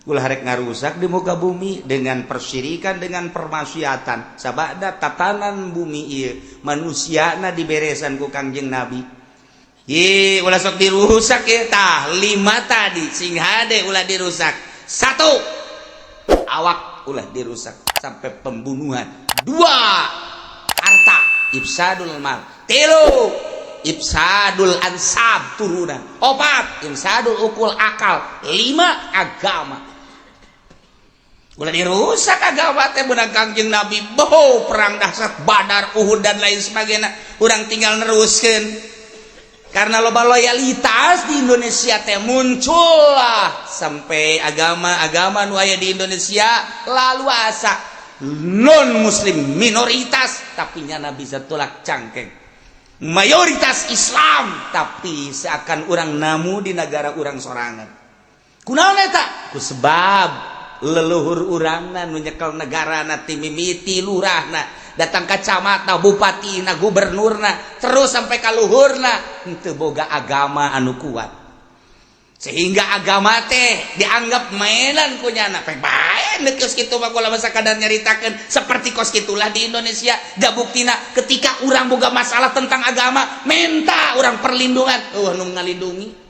Ulah rek ngarusak di muka bumi dengan persyirikan, dengan permaksiatan. Sabada tatanan bumi ieu manusiana diberesan ku Kangjeng Nabi. Ye, ulah sok dirusak ya. Tah, lima tadi sing hade ulah dirusak. Satu, awak ulah dirusak sampai pembunuhan. Dua, harta, ifsadul mal. Tilu, ifsadul ansab, turunan. Opat, ifsadul uqul, akal. Lima, agama ulah dirusak. Agama teh beunang Kangjeng Nabi. Boho perang dahsyat Badar, Uhud, dan lain sebagainya. Urang tinggal neruskeun karena loba loyalitas di Indonesia teh, muncullah sampai agama-agama nu aya di Indonesia lalu asa non muslim minoritas, tapi nyana bisa tolak cangkeng mayoritas Islam, tapi seakan urang namu di negara urang sorangan. Kunaon eta? Ku sebab leluhur urangna nu nyekel negara na ti mimiti lurahna, datang ka camatna, bupatina, gubernurna, terus sampai ka luhurna henteu boga agama anu kuat, sehingga agama teh dianggap mainan ku nyana. Pek bae geus kitu mah, kula sakadar nyaritakeun seperti kos kitulah di Indonesia. Da buktina ketika urang boga masalah tentang agama, minta urang perlindungan, euweuh nu ngalindungi.